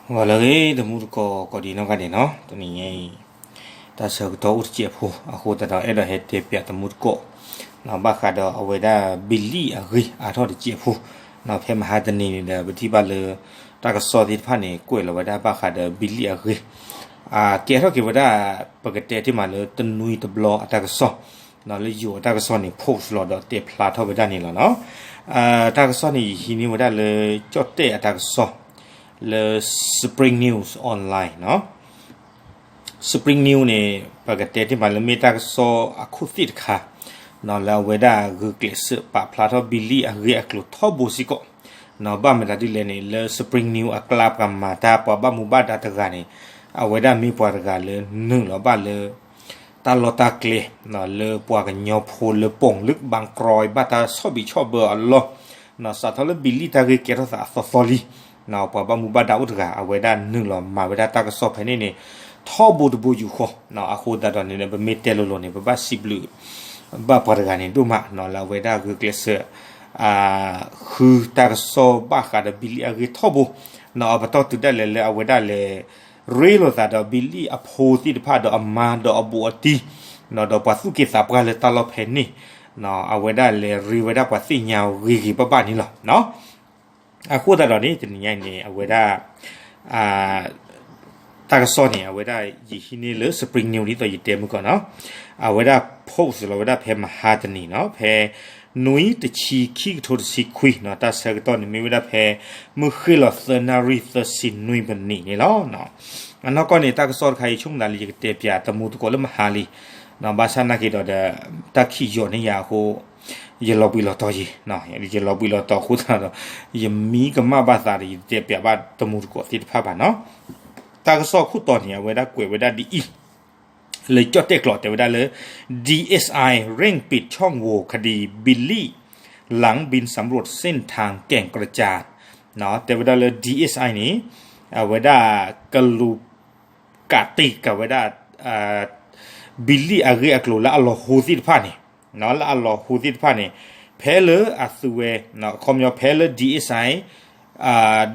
ဂီၤလၢအဂ့ၤ တမူတကိး ကိးဒံနီၢ်ဂၤဒဲးနီၤ, တနံၤညါအံၤ တၢ်ဆၢကတီၢ်အိၣ်တစဲးဖိ အဃိသတးဒီးအဲၣ်ဒိးဟဲတဲပၠးတမူတကိး ဘၣ်ဃးဒီးအဝဲဒၣ်ဘံလံၣ်အဂ့ၢ်အါထီၣ်တစဲးဖိ, ဖဲမဟါတနံၤန့ၣ်ဒီး ပထံၣ်ဘၣ်လၢ တၢ်ကစီၣ်သ့ၣ်တဖၣ်န့ၣ် ကွဲးလီၤဝဲဒၣ်ဘၣ်ဃးဒီးဘံလံၣ်အဂ့ၢ်, ကဲထီၣ်က့ၤဝဲဒၣ် ပကတဲတ့ၢ်မးလၢတနွံတဘျီအတၢ်ကစီၣ် လၢယိၤအတၢ်ကစီၣ်န့ၣ် post လီၤဒီးတဲဖျါထီၣ်ဝဲဒၣ်န့ၣ်လီၤနီၤ. တၢ်ကစီၣ်န့ၣ် ယဟံးန့ၢ်ဝဲဒၣ်လၢ ကၠီၣ်တဲၣ်အတၢ်ကစီၣ် လၢ Spring News Online နီၤ. Spring News န့ၣ် ပကတဲတ့ၢ်မးလၢမ့ၢ်တၢ်ကစီၣ်အခိၣ်သ့ၣ်တခါ လၢအဝဲဒၣ်ဂုာ်ကျဲးစၢးပာ်ဖျါထီၣ်ဘံလံၣ်အဂ့ၢ်အကျိၤထီဘိစ့ၢ်ကီး, ဘၣ်မတၤဒ်လဲၣ်န့ၣ် လၢ Spring News အကျါပှၤမၤတၢ်ပှၤဘၣ်မူဘၣ်ဒါတဂၤန့ၣ် အဝဲဒၣ်မ့ၢ်ပှၤတဂၤလၢနုာ်လီၤဘၣ်လၢ တၢ်လီၢ်တၢ်ကျဲ လၢပှၤကညီဖိလၢပိာ်လုၢ်ဘၣ်ကြၢးဘၣ်တၢ်ဆီၣ်ဘံးဆီၣ်ဘၢအလီၢ်, စးထီၣ်လၢဘံလံၣ်တၢ်ဂ့ၢ်ကဲထီၣ်သးအသီသီလံ, ပှၤဘၣ်မူဘၣ်ဒါအိၣ်တဂၤ အဝဲဒၣ်နုာ်လီၤမၤဝဲဒၣ်တၢ်ကစီၣ်ဖဲန့ၣ်န့ၣ် ထီဘိတဘိယူၢ်ဃီ, အဃိသတးဒီးန့ၣ် ပမ့ၢ်တဲလိၤလိၤန့ၣ် ပဘၣ်စံးဘျုး ဘၣ်ပှၤတဂၤန့ၣ်ဒိၣ်မး လၢအဝဲဒၣ်ဂုာ်ကျဲးစၢး ဃုတၢ်ကစီၣ်ဘၣ်ဃးဒီးဘံလံၣ်အဂ့ၢ်ထီဘိ, အပတီၢ်တုၤဒၣ်လဲာ်လၢအဝဲဒၣ်လဲၤ ရ့လိာ်သးဒီးဘံလံၣ်အဖိသ့ၣ်တဖၣ် ဒီးအမါဒီးအဘူးအတံၢ်, ဒီးပှၤသူၣ်က့သးပှၢ်လၢတၢ်လီၢ်ဖဲန့ၣ်, အဝဲဒၣ်လဲၤရ့ဝဲဒၣ်ပှၤသ့ၣ်ညါအီၤဂ့ၤဂ့ၤဘၣ်ဘၣ်န့ၣ်လီၤ. အဃိသတးဒီးန့ၣ် တနံၤညါအံၤန့ၣ် အဝဲဒၣ် တၢ်ကစီၣ်န့ၣ် အဝဲဒၣ်ယဟံးန့ၢ်လၢ Spring News ဒ်သိးယတဲမုၢ်ကီၢ်နီၤ, အဝဲဒၣ် post လီၤဝဲဒၣ်ဖဲမဟါတနံၤနီၤ, ဖဲနွံတဆံခံကထိတဆံခွံနီၤ, တၢ်ဆၢကတီၢ်န့ၣ်မ့ၢ်ဝဲဒၣ်ဖဲ မုၢ်ဃ့ၢ်လီၤသၢနၣ်ရံၣ်သၢဆံနွံမံးနံးန့ၣ်လီၤ. အနီၢ်ကီၢ်န့ၣ် တၢ်ကစီၣ်တခါအံၤ ဆိကမိၣ်သးလၢယကတဲပၠးတမူတကိးလၢမဟါလံ, ဘၣ်ဆၣ်နာ်က့ၤဒီး တၢ်ခံးယီၤန့ၢ်ယၤအဃိ ယလီၤဘှံးလီၤတီၤယံၤ, ယလီၤဘှံးလီၤတီၤအဃိသတးဒီး ယမံကမၣ်ဘၣ်သးဒီး ယတတဲပၠးဘၣ်တမူတကိးသ့ၣ်တဖၣ်ဘၣ်နီၤ. တၢ်ကစီၣ်ခိၣ်တီန့ၣ် အဝဲဒၣ်ကွဲးဝဲဒၣ်ဒ်အံၤ, လၢကၠီၣ်တဲၣ်ကျိာ်တဲဝဲဒၣ်လၢ DSI เร่งปิดช่องโหว่คดีบิลลี่หลังบินสำรวจเส้นทางแก่งกระจาน တဲဝဲဒၣ်လၢ DSI န့ၣ် အဝဲဒၣ်ကလူၤ ကးတံာ်ကးဝဲဒၣ် ဘံလံၣ်အဂ့ၢ်အကျိၤလၢအလီၤဟိသ့ၣ်တဖၣ်န့ၣ်, လၢအလီၤဟိသ့ၣ်တဖၣ်န့ၣ် ဖဲလၢအသုဝဲ အခီပညီဖဲလၢ DSI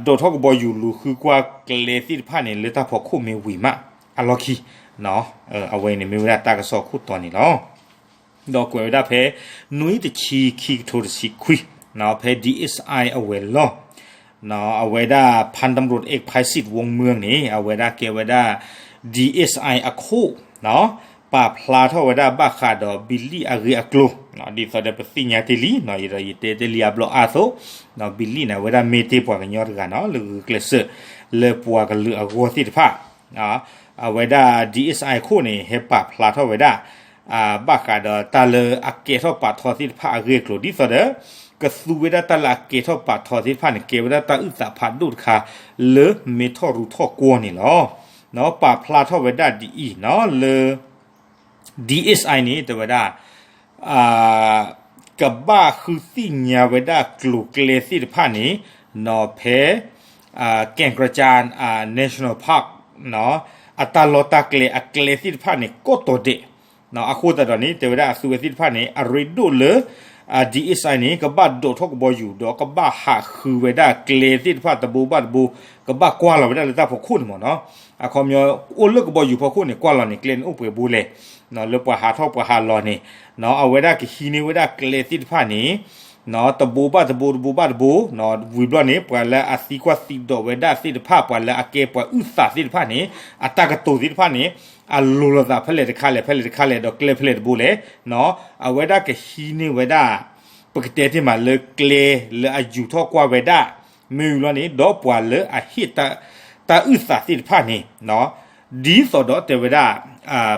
ဒိးထီၣ်ကဘီယူၤလူၤဃုကွၢ်ကျဲသ့ၣ်တဖၣ်န့ၣ် လၢတၢ်ဖီခိၣ်မ့ၢ်ဝံၤမး အလီၢ်ခံ, အဝဲန့ၣ်မ့ၢ်ဝဲဒၣ်တၢ်ကစီၣ်ခိၣ်တီန့ၣ်လီၤ. ဒီးကွဲးဝဲဒၣ်ဖဲ နွံတဆံခံကထိတဆံခွံ ဖဲ DSI အဝဲၤလီၢ် အဝဲဒၣ် พันตำรวจเอกไพศิษย์ วงเมือง န့ၣ် အဝဲဒၣ်ကဲဝဲဒၣ် DSI အခိၣ် ပာ်ဖျါထီၣ်ဝဲဒၣ်ဘၣ်ဃးဒီးဘံလံၣ်အဂ့ၢ်အကျိၤ, ဒ်သိးဒီးပသ့ၣ်ညါတ့ၢ်လံ, ယတဲတ့ၢ်လံအဘျီအါသိး, ဘံလံၣ်န့ၣ် အဝဲဒၣ်မ့ၢ်တ့ၢ်ပှၤကညီတဂၤနီၤ လၢဂုာ်ကျဲးစၢး လၢပှၤကလုာ်အဂီၢ်သ့ၣ်တဖၣ် အဝဲဒၣ် DSI အခိၣ်န့ၣ် ဟဲပာ်ဖျါထီၣ်ဝဲဒၣ် ဘၣ်ဃးဒီးတၢ်လၢအကဲထီၣ်ပာ်ထီသ့ၣ်တဖၣ်အဂ့ၢ်အကျိၤ ဒ်သိးဒီး ကသူဝဲဒၣ်တၢ်လၢအကဲထီၣ်ပာ်ထီသ့ၣ်တဖၣ်န့ၣ် ကဲဝဲဒၣ်တၢ်အုၣ်သးဖးဒိၣ်တခါ လၢမ့ၢ်ထီၣ်ရူးထီၣ်ကွီၢ်န့ၣ်လီၤ. ပာ်ဖျါထီၣ်ဝဲဒၣ်ဒ်အံၤနီၤ လၢ DSI န့ၣ် တဲဝဲဒၣ် ကဘၣ်ဃုသ့ၣ်ညါဝဲဒၣ်ကျိၤကျဲသ့ၣ်တဖၣ်န့ၣ် ဖဲ ကဲၣ်ကရၠါ National Park အတၢ်လီၢ်တၢ်ကျဲအကျဲသ့ၣ်တဖၣ်န့ၣ် ကိးတီၤဒဲး, အဃိသတးဒီးန့ၣ် တဲဝဲဒၣ်အသုဝဲသ့ၣ်တဖၣ်န့ၣ် အရ့ဒိၣ်လၢ DSI န့ၣ် ကဘၣ်ဒိးထီၣ်ကဘီယူၤ ဒီးကဘၣ်ဟးဃုဝဲဒၣ်ကျဲသ့ၣ်တဖၣ်တဘိဘၣ်တဘိ, ကဘၣ်ကွၢ်လီၤဝဲဒၣ်လၢတၢ်ဖီခိၣ်န့ၣ်မ့ၢ်နီၤ, အခီပညီ အိၣ်လၢကဘီယူၤဖီခိၣ်န့ၣ် ကွၢ်လီၤန့ၣ် ကျဲန့ၣ်အိၣ်ပှဲၤဘိလဲၣ်, လၢပှၤဟးထီၣ်ပှၤဟးလီၤန့ၣ်, အဝဲဒၣ်ကဟံးန့ၢ်ဝဲဒၣ်ကျဲသ့ၣ်တဖၣ်န့ၣ် တဘိဘၣ်တဘိ တဘိဘၣ်တဘိ, ဝံၤဘျီန့ၣ် ပှၤလၢအသံကွၢ်သံဒိးဝဲဒၣ်သ့ၣ်တဖၣ် ပှၤလၢအကဲပှၤအုၣ်သးသ့ၣ်တဖၣ်န့ၣ် အတၢ်ကတိၤသ့ၣ်တဖၣ်န့ၣ် အလိၤလိာ်သးဖဲလဲၣ်တခါလဲၣ် ဖဲလဲၣ်တခါလဲၣ် ဒီးကျဲဖဲလဲၣ်တဘိလဲၣ်, အဝဲဒၣ်ကဟံးန့ၢ်ဝဲဒၣ် ပကတဲတ့ၢ်မးလၢကျဲလၢအယူၤထီၣ်ကွၢ်ဝဲဒၣ်, မ့ၢ်ဝံၤဘျီန့ၣ် ဒီးပှၤလၢအဟ့ၣ် တၢ်အုၣ်သးသ့ၣ်တဖၣ်န့ၣ်, ဒ်သိးဒီးတဲဝဲဒၣ်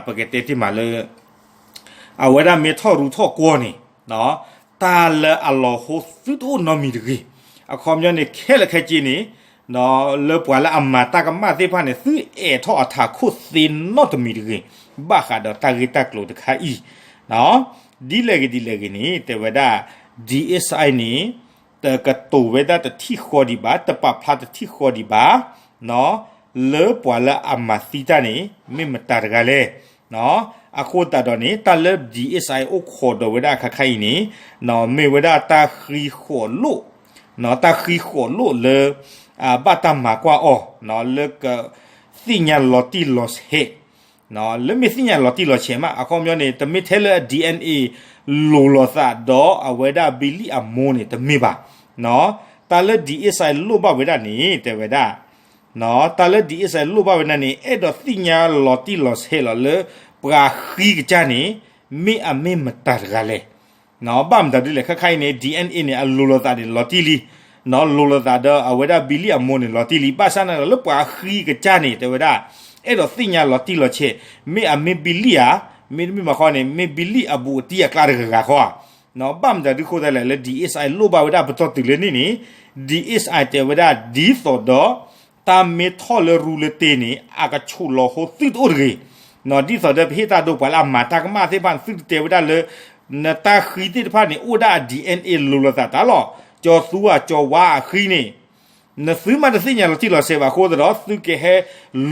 ပကတဲတ့ၢ်မးလၢ အဝဲဒၣ်မ့ၢ်ထီၣ်ရူးထီၣ်ကွီၢ်န့ၣ် တၢ်လၢအလီၤဟိသုတအိၣ်နီတမံၤတဂ့ၤ, အခီပညီန့ၣ် ခဲလၢာ်ခဲဆ့န့ၣ် လၢပှၤလၢအမၤတၢ်ကမၣ်သ့ၣ်တဖၣ်န့ၣ် သုအဲးထီၣ်အထးခိၣ်သ့နီတမံၤတဂ့ၤ, ဘၣ်ဃးဒီးတၢ်ဂ့ၢ်တၢ်ကျိၤတခါအံၤ, ဒ်လဲၣ်ဂ့ၤဒ်လဲၣ်ဂ့ၤန့ၣ် တဲဝဲဒၣ် DSI န့ၣ် တကတိၤဝဲဒၣ်တထံၣ်ဃီဒံးဘၣ်, တပာ်ဖျါတထံၣ်ဃီဒံးဘၣ်, လၢပှၤလၢအမၤသံတၢ်န့ၣ် မ့ၢ်မတၤတဂၤလဲၣ်. အဃိသတးဒီးန့ၣ် တၢ်လၢ DSI အိၣ်ခိးဒီးဝဲဒၣ်အခါခါအံၤန့ၣ် မ့ၢ်ဝဲဒၣ်တၢ်ဃံဃီၤလိၣ်, တၢ်ဃံဃီၤလိၣ်လၢ ဘၣ်တၢ်မၤကွၢ်အီၤ လၢကသ့ၣ်ညါလီၤတံၢ်လီၤဆဲး, လၢမ့ၢ်သ့ၣ်ညါလီၤတံၢ်လီၤဆဲးမး အခီပညီန့ၣ် တမ့ၢ်ထဲလၢအ DNA လိၤလိာ်သးဒီးအဝဲဒၣ်ဘံလံၣ်အမိၢ်န့ၣ် တမ့ၢ်ဘၣ်. တၢ်လၢ DSI လိၣ်ဘၣ်ဝဲဒၣ်န့ၣ် တဲဝဲဒၣ် တၢ်လၢ DSI လိၣ်ဘၣ်ဝဲဒၣ်န့ၣ် အဲၣ်ဒိးသ့ၣ်ညါလီၤတံၢ်လီၤဆဲးလီၤလၢ ပှၤဃံကစၢ်န့ၣ် မ့ၢ်အမ့ၢ်မတၤတဂၤလဲၣ်. ဘၣ်မတၤဒ်လဲၣ် ခဲခါအံၤန့ၣ် DNA န့ၣ် အလိၤလိာ်သးန့ၣ် လီၤတံၢ်လံ, လိၤလိာ်သးဒီးအဝဲဒၣ်ဘံလံၣ်အမိၢ်န့ၣ် လီၤတံၢ်လံ, ဘၣ်ဆၣ်နာ်ဒီးလၢပှၤဃံကစၢ်န့ၣ် တဲဝဲဒၣ် အဲၣ်ဒိးသ့ၣ်ညါလီၤတံၢ်လီၤဆဲး, မ့ၢ်အမ့ၢ်ဘံလံၣ်ဧါ, မ့တမ့ၢ်ဘၣ်ဃီန့ၣ် မ့ၢ်ဘံလံၣ်အဘူးအတံၢ်အကျါတဂၤဂၤဃီဧါ. ဘၣ်မတၤဒ်ဃိသတးလဲၣ် လၢ DSI လိၣ်ဘၣ်ဝဲဒၣ်ပတီၢ်တုၤလၢန့ၣ်န့ၣ် DSI တဲဝဲဒၣ် ဒ်သိးဒီး တၢ်မ့ၢ်ထီၣ်လၢရူလၢတ့န့ၣ် အကဆိးလီၤဟိသုတအိၣ်တဂ့ၤ. ဒ်သိးဒီးပဟ့ၣ်တၢ်ဒိပှၤလၢအမၤတၢ်ကမၣ်သ့ၣ်တဖၣ်န့ၣ် သုတတဲဝဲဒၣ်လၢ နတၢ်ဃံသ့ၣ်တဖၣ်န့ၣ် အိၣ်ဒၣ်အ DNA လိၤလိာ်သးတၢ်လီၤ. ကၠီၤသူဧါ ကၠီၤဝါအဃံန့ၣ် နသုမ့ၢ်တသ့ၣ်ညါလီၤတံၢ်လီၤဆဲးဘၣ်အဃိသတးဒီး သုကဟဲ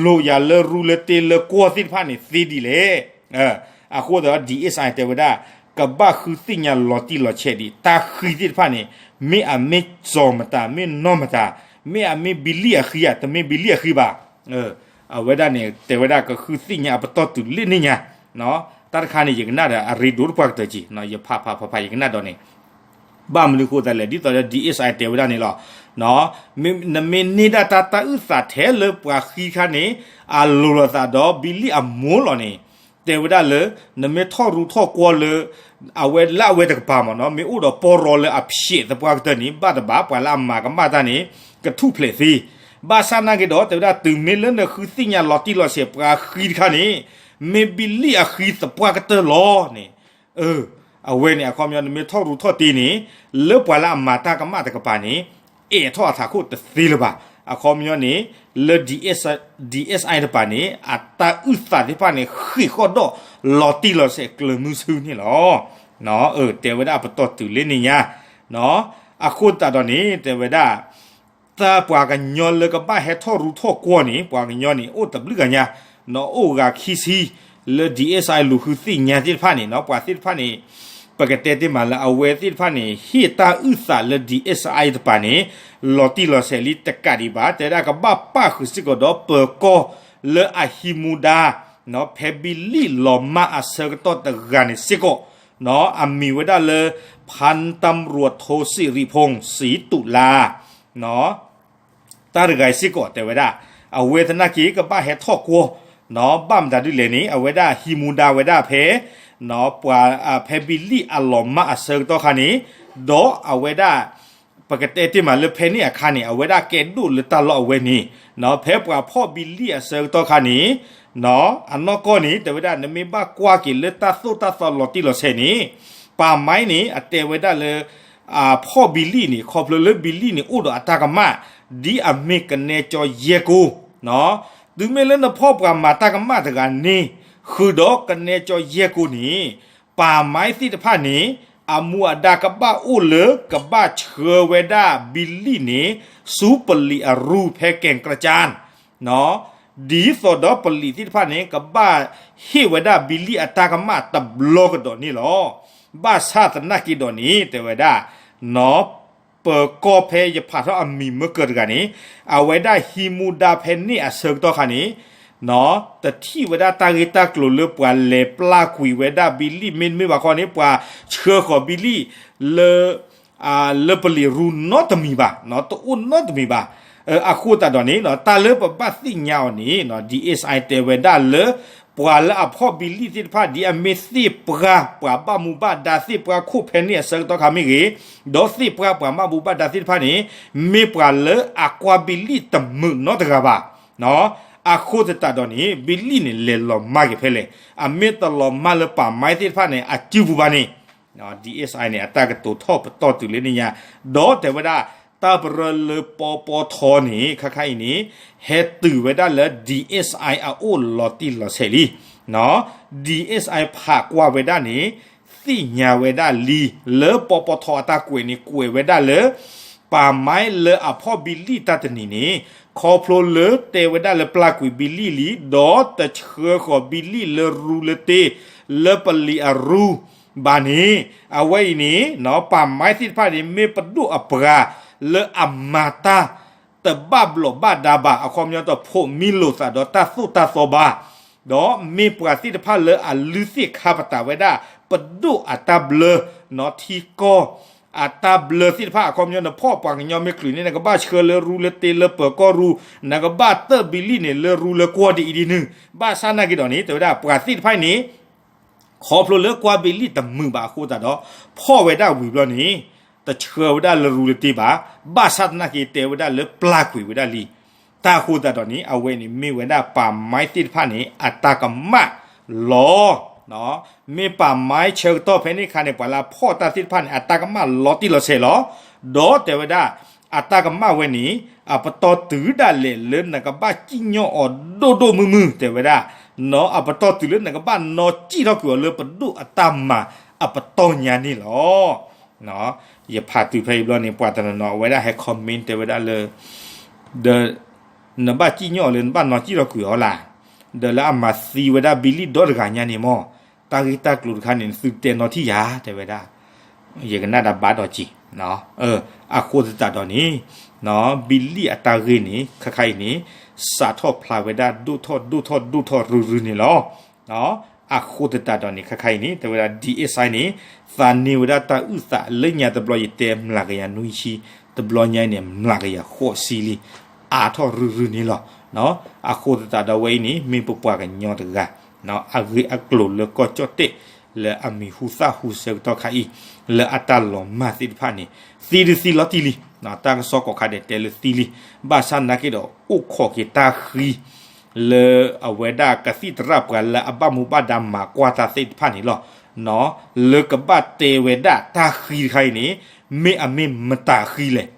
လိာ်ယၤလၢရူလၢတ့လၢကွီၢ်သ့ၣ်တဖၣ်န့ၣ်သ့ဒ်လဲၣ်. အဃိသတးဒီး DSI တဲဝဲဒၣ် ကဘၣ်ဃုသ့ၣ်ညါလီၤတံၢ်လီၤဆဲးဒံး တၢ်ဃံသ့ၣ်တဖၣ်န့ၣ် မ့ၢ်အမ့ၢ်စီၤမတၤ မ့ၢ်နီၢ်မတၤ, မ့ၢ်အမ့ၢ်ဘံလံၣ်အဃံဧါ တမ့ၢ်ဘံလံၣ်အဃံဘၣ်. အဝဲဒၣ်န့ၣ် တဲဝဲဒၣ်ကဃုသ့ၣ်ညါအပတီၢ်တုၤလၢန့ၣ်ညါ, တၢ်တခါန့ၣ် ယကနၣ်ဒီးအရ့ဒိၣ်တပှၢ်ကတၢၢ်က့ၤ ယဖးဖးဖးဖးယကနၣ်ဒီးန့ၣ် ဘၣ်မနုၤဃိသတးလဲၣ် ဒ်သိးဒီး DSI တဲဝဲဒၣ်န့ၣ်လီၤ. နမ့ၢ်န့ၢ်ဒၣ်တၢ်တၢ်အုၣ်သးထဲလၢပှၤဃံခါန့ၣ် အလိၤလိာ်သးဒီးဘံလံၣ်အမိၢ်လီၤန့ၣ် တဲဝဲဒၣ်လၢ နမ့ၢ်ထီၣ်ရူထီၣ်ကွီၢ်လၢ အဝဲလၢအဝဲတကပၤမ့ၢ်နီၤ မ့ၢ်အိၣ်ဒီးပီၢ်ရီလၢအဖျဲးသပှၢ်ကတၢၢ်န့ၣ် ဘၣ်တဘၣ် ပှၤလၢအမၤကမၣ်တၢ်န့ၣ် ကထူၣ်ဖျဲးသ့. ဘၣ်ဆၣ်နာ်က့ၤဒီး တဲဝဲဒၣ် တုၤမ့ၢ်လၢနဃုသ့ၣ်ညါလီၤတံၢ်လီၤဆဲးပှၤဃံတခါန့ၣ် မ့ၢ်ဘံလံၣ်အဃံသပှၢ်ကတၢၢ်လီၤန့ၣ် အဝဲန့ၣ် အခီပညီ နမ့ၢ်ထီၣ်ရူထီၣ်တ့န့ၣ် လၢပှၤလၢအမၤတၢ်ကမၣ်တကပၤန့ၣ် အဲၣ်ထီၣ်အသးခိၣ်တသ့လၢၤဘၣ်. အခီပညီန့ၣ် လၢ DSI တပၤန့ၣ် အတၢ်အုၣ်သးသ့ၣ်တဖၣ်န့ၣ် ဃ့ၢ်ဃီၣ်ဒီးလီၤတံၢ်လီၤဆဲးကျၢၤမုဆူန့ၣ်လီၤ. တဲဝဲဒၣ်ပတီၢ်တုၤလၢန့ၣ်ညါ အဃိသတးဒီးန့ၣ် တဲဝဲဒၣ် တၢ်ပှၤကညီလၢကဘၣ်ဟဲထီၣ်ရူထီၣ်ကွီၢ်န့ၣ် ပှၤကညီန့ၣ် အိၣ်တဘျုးဂၤညါ, အိၣ်ဂၤခံဆံ လၢ DSI လူၤဃုသ့ၣ်ညါသ့ၣ်တဖၣ်န့ၣ် ပှၤသ့ၣ်တဖၣ်န့ၣ် ပကတဲတ့ၢ်မးလၢအဝဲသ့ၣ်တဖၣ်န့ၣ် ဟ့ၣ်တၢ်အုၣ်သးလၢ DSI တပၤန့ၣ် လီၤတံၢ်လီၤဆဲးလံတကးဒံးဘၣ် တဲဒၣ်ကဘၣ်ပၣ်ဃုာ်စ့ၢ်ကီးဒီးပၢၤကီၢ်လၢအဟံးမူဒါ ဖဲဘံလံၣ်လီၤမၢ်အဆၢကတီၢ်တဂၤန့ၣ်စ့ၢ်ကီး အမံၤဝဲဒၣ်လၢ พันตำรวจโท สิริพงษ์ ศรีตุลา တၢ်တဂၤအံၤစ့ၢ်ကီးတဲဝဲဒၣ် အဝဲသနာ်က့ ကဘၣ်ဟဲထီၣ်ကွီၢ် ဘၣ်မတၤဒ်လဲၣ်န့ၣ် အဝဲဒၣ်ဟံးမူဒါဝဲဒၣ်ဖဲ ပှၤ ဖဲဘံလံၣ်အလီၤမၢ်အဆၢကတီၢ်ခါန့ၣ် ဒီးအဝဲဒၣ် ပကတဲတ့ၢ်မးလၢဖဲန့ၣ်အခါန့ၣ် အဝဲဒၣ်ကဲဒိၣ်လၢတၢ်လီၢ်အဝဲန့ၣ် ဖဲပှၤဖီၣ်ဘံလံၣ်အဆၢကတီၢ်ခါန့ၣ် အနီၢ်ကီၢ်န့ၣ် တဲဝဲဒၣ် နမ့ၢ်ဘၣ်ကွၢ်က့ၤလၢတၢ်သိၣ်တၢ်သီလီၤတံၢ်လီၤဆဲးန့ၣ် ပာ်မါန့ၣ် အတဲဝဲဒၣ်လၢ အဖီၣ်ဘံလံၣ်န့ၣ် ခီဖျိလၢဘံလံၣ်န့ၣ် အိၣ်ဒီးအတၢ်ကမၣ် ဒ်အမ့ၢ်ကနဲကၠီယဲၢ်ကိၢ် တုၤမ့ၢ်လၢနဖီၣ်ပှၤမၤတၢ်ကမၣ်တဂၤန့ၣ် ဃုာ်ဒီးကနဲကၠီယဲၢ်ကိၢ်န့ၣ် ပာ်မါသ့ၣ်တဖၣ်န့ၣ် အမူအဒါကဘၣ်အိၣ်လၢကဘၣ်ဆှၢဝဲဒၣ်ဘံလံၣ်န့ၣ် ဆူပလံးအရူဖဲကဲၤကြၢ်ကၠၢ် ဒ်သိးဒီးပလံးသ့ၣ်တဖၣ်န့ၣ် ကဘၣ်ဟ့ၣ်ဝဲဒၣ်ဘံလံၣ်အတၢ်ကမၣ်တဘျီကဒီးန့ၣ်လီၤ. ဘၣ်ဆၣ်သနာ်က့ဒီးန့ၣ် တဲဝဲဒၣ် ပၢၤကီၢ်ဖဲယဖးထီၣ်အမံၤမ့ၢ်ကၢၢ်တဂၤန့ၣ် အဝဲဒၣ်ဟံးမူဒါဖဲန့ၣ်အဆၢကတီၢ်ခါန့ၣ် တထံၣ်ဝဲဒၣ်တၢ်ဂ့ၢ်တၢ်ကျိၤလၢပှၤလဲၤပျၢ်ကွံာ်ဝဲဒၣ်ဘံလံၣ် မ့တမ့ၢ်ဘၣ်ခီန့ၣ် ပှၤဆှၢဃီၤဘံလံၣ်လၢ လၢပလံးရူနီတမံၤဘၣ်, တအိၣ်နီတမံၤဘၣ်. အဃိသတးဒီးန့ၣ် တၢ်လၢပဘၣ်သ့ၣ်ညါအီၤန့ၣ် DSI တဲဝဲဒၣ်လၢ ပှၤလၢအဖီၣ်ဘံလံၣ်သ့ၣ်တဖၣ် ဒ်အမ့ၢ်သ့ၣ်ပှၢ် ပှၤဘၣ်မူဘၣ်ဒါသ့ၣ်ပှၢ်ခိၣ်ဖဲန့ၣ်အဆၢကတီၢ်ခါမ့ၢ်ဂ့ၤ, ဒီးသ့ၣ်ပှၢ်ပှၤဘၣ်မူဘၣ်ဒါသ့ၣ်တဖၣ်န့ၣ် မ့ၢ်ပှၤလၢအကွၢ်ဘံလံၣ်တမုာ်နီတဂၤဘၣ်. အဃိသတးဒီးန့ၣ် ဘံလံၣ်န့ၣ် လဲၤလီၤမၢ်က့ၤဖဲလဲၣ်, အမ့ၢ်တလီၤမၢ်လၢပာ်မါသ့ၣ်တဖၣ်န့ၣ် အစုပူၤဘၣ်န့ၣ် DSI န့ၣ် အတၢ်ကတိၤထီၣ်ပတီၢ်တုၤလၢန့ၣ်ညါ, ဒီးတဲဝဲဒၣ် တၢ်ပရၢလၢပီပီထီန့ၣ် ခါခါအံၤန့ၣ် ဟဲတုၤဝဲဒၣ်လၢ DSI အအိၣ်လီၤတံၢ်လီၤဆဲးလံ. DSI ဖးကွၢ်ဝဲဒၣ်န့ၣ် သ့ၣ်ညါဝဲဒၣ်လံ လၢပီပီထီအတၢ်ကွဲးန့ၣ် ကွဲးဝဲဒၣ်လၢ ပာ်မါလၢအဖီၣ်ဘံလံၣ်တၢ်တနံၤန့ၣ် ခီဖျိလၢတဲဝဲဒၣ်လၢပျၢ်ကွံာ်ဘံလံၣ်လံ ဒီးတဆှၢဃီၤဘံလံၣ်လၢရူလၢတ့ လၢပလံးအရူ ဘၣ်န့ၣ် အဝဲအံၤန့ၣ် ပာ်မါသ့ၣ်တဖၣ်န့ၣ် မ့ၢ်ပဒိၣ်အပှၤလၢအမၤတၢ် တဘၣ်ဘျီးဘၣ်ဒါဘၣ်, အခီပညီတဖိးမံလိာ်သးဒီးတၢ်သိၣ်တၢ်သီဘၣ်, ဒီးမ့ၢ်ပှၤသ့ၣ်တဖၣ်လၢအလုၢ်သ့ၣ်ခါပတာ်ဝဲဒၣ် ပဒိၣ်အတၢ်ဘျၢ နီၢ်ထံကီၢ် အတၢ်ဘျၢသ့ၣ်တဖၣ် အခီပညီနဖီၣ်ပှၤကညီမ့ၢ်ချုးန့ၣ် နကဘၣ်ဆှၢလၢရူလၢတ့လၢပၢၤကီၢ်ရူ, နကဘၣ်တၢၣ်ဘံလံၣ်န့ၣ်လၢရူလၢကွီၢ်ဒ်အံၤဒ်နုၤ, ဘၣ်ဆၣ်သနာ်က့ဒီးန့ၣ် တဲဝဲဒၣ်ပှၤသ့ၣ်တဖၣ်အံၤန့ၣ် ခီဖျိလၢကွၢ်ဘံလံၣ်တမုာ်ဘၣ်အဃိသတးဒီး ဖီၣ်ဝဲဒၣ်ဝံၤဘျီန့ၣ် တဆှၢဝဲဒၣ်လၢရူလၢတ့ဘၣ်, ဘၣ်ဆၣ်သနာ်က့တဲဝဲဒၣ်လၢပျၢ်ကွံာ်ဝဲဒၣ်လံ. တၢ်အဃိသတးဒီးန့ၣ် အဝဲန့ၣ်မ့ၢ်ဝဲဒၣ်ပာ်မါသ့ၣ်တဖၣ်န့ၣ် အတၢ်ကမၣ်လီၤ. မ့ၢ်ပာ်မါဆၢကတီၢ်ဖဲန့ၣ်အခါန့ၣ် ပှၤလၢအဖီၣ်တၢ်သ့ၣ်တဖၣ်န့ၣ် အတၢ်ကမၣ်လီၤတံၢ်လီၤဆဲးလီၤ. ဒီးတဲဝဲဒၣ် အတၢ်ကမၣ်ဝဲန့ၣ် အပတီၢ်တုၤဒၣ်လဲာ်လၢနကဘၣ်စံၣ်ညီၣ်အီၤဒိၣ်ဒိၣ်မုၢ်မုၢ် တဲဝဲဒၣ်, နီၢ်အပတီၢ်တုၤလၢနကဘၣ်နီၢ်စံၣ်ထီၣ်ကွံာ်အီၤလၢပဒိၣ်အတၢ်မၤအပတီၢ်ညါန့ၣ်လီၤ. ယဖးတုၤဖဲအံၤဘျီန့ၣ် ပှၤတနီၤနီၤအဝဲဒၣ်ဟဲ comment တဲဝဲဒၣ်လၢ ဒီး နဘၣ်စံၣ်ညီၣ်အီၤလၢနဘၣ်နီၢ်စံၣ်ထီၣ်ကွံာ်အီၤလၢ်, ဒီးလၢအမၤသံဝဲဒၣ်ဘံလံၣ်ဒီတဂၤညါန့ၣ်မ့ၢ် တၢ်ဂ့ၢ်တၢ်ကျိၤတခါန့ၣ် သုတဲနီၢ်ထံၣ်ယၤ တဲဝဲဒၣ်, ယကနၣ်ဒၣ်ဘၣ်ဒီးက့ၤ, အဃိသတးဒီးန့ၣ် ဘံလံၣ်အတၢ်ဂ့ၢ်န့ၣ် ခါခါအံၤန့ၣ် စးထီၣ်ဖျါဝဲဒၣ်ဒိၣ်ထီၣ်ဒိၣ်ထီၣ်ဒိၣ်ထီၣ်ရုရုန့ၣ်လီၤ. အဃိသတးဒီးန့ၣ် ခါခါအံၤန့ၣ် တဲဝဲဒၣ် DSI န့ၣ် သးန့ၢ်ဝဲဒၣ်တၢ်အုၣ်သးလၢညါတဘျီယတဲမျးကယၤနွံဆံ, တဘျီညါအံၤန့ၣ် မျးကယၤဃိးဆံလံ, အါထီၣ်ရုရုန့ၣ်လီၤ. အဃိသတးဒီးဝဲအံၤန့ၣ် မ့ၢ်ပပှၤကညီတဂၤ အဂ့ၢ်အကျိၤလၢကီၢ်ကၠီၣ်တဲၣ် လၢအမံၤဟူသၣ်ဟူဆၢကတီၢ်ခါအံၤ လၢအတၢ်လီၤမၢ်သ့ၣ်တဖၣ်န့ၣ် သံဒုသံလီၤတံၢ်လံ, တၢ်ကစီၣ်ကိးခါဒဲးတဲလၢသံလံ, ဘၣ်ဆၣ်သနာ်က့ဒီး အိၣ်ခိးက့ၤတၢ်ဃံ လၢအဝဲဒၣ်ကသံၣ်သရၣ်ပှၤလၢအဘၣ်မူဘၣ်ဒါမၤကွၢ်တၢ်သ့ၣ်တဖၣ်န့ၣ်လီၤ. လၢကဘၣ်တဲဝဲဒၣ်တၢ်ဃံတခါအံၤန့ၣ် မ့ၢ်အမ့ၢ်မတၤဃံလဲၣ်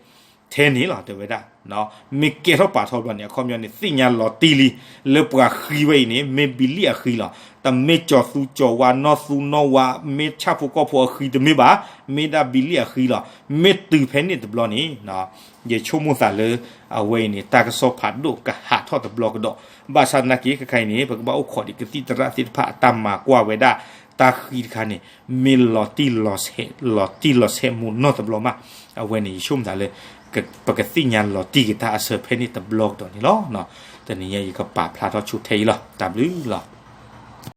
ထဲန့ၣ်လီၤ တဲဝဲဒၣ်. မ့ၢ်ကဲထီၣ်ပာ်ထီၣ်ဘျီန့ၣ် အခီပညီန့ၣ် သ့ၣ်ညါလီၤတံၢ်လံ လၢပှၤဃံဝဲအံၤန့ၣ် မ့ၢ်ဘံလံၣ်အဃံလီၤ. တမ့ၢ်ကၠီၤသူကၠီၤဝါ နီၢ်သူနီၢ်ဝါ မ့ၢ်ဆၣ်ဖိကီၢ်ဖိအဃံတမ့ၢ်ဘၣ်, မ့ၢ်ဒၣ်ဘံလံၣ်အဃံလီၤ. မ့ၢ်တုၤဖဲန့ၣ်တဘျီန့ၣ် ယဆိကမိၣ်သးလၢ အဝဲအံၤန့ၣ် တၢ်ကစီၣ်ဖးဒိၣ်ကဟးထီၣ်တဘျီကဒီး, ဘၣ်ဆၣ်သနာ်က့ ခဲခါအံၤန့ၣ် ပကဘၣ်အိၣ်ခိးဒံးကသံၣ်သရၣ်သ့ၣ်တဖၣ်အတၢ်မၤကွၢ်ဝဲဒၣ် တၢ်ဃံတခါန့ၣ် မ့ၢ်လီၤတံၢ်လီၤဆဲး လီၤတံၢ်လီၤဆဲးမူနီၢ်တဘျီမး, အဝဲန့ၣ် ယဆိကမိၣ်သးလၢ ပကသ့ၣ်ညါလီၤတံၢ်က့ၤတၢ်အဆၢဖဲန့ၣ်တဘျီကဒီးန့ၣ်လီၤ. တနံၤညါယကပာ်ဖျါထီၣ်ဆိထဲအံၤလီၤ. တၢ်ဘျုးလီၤ.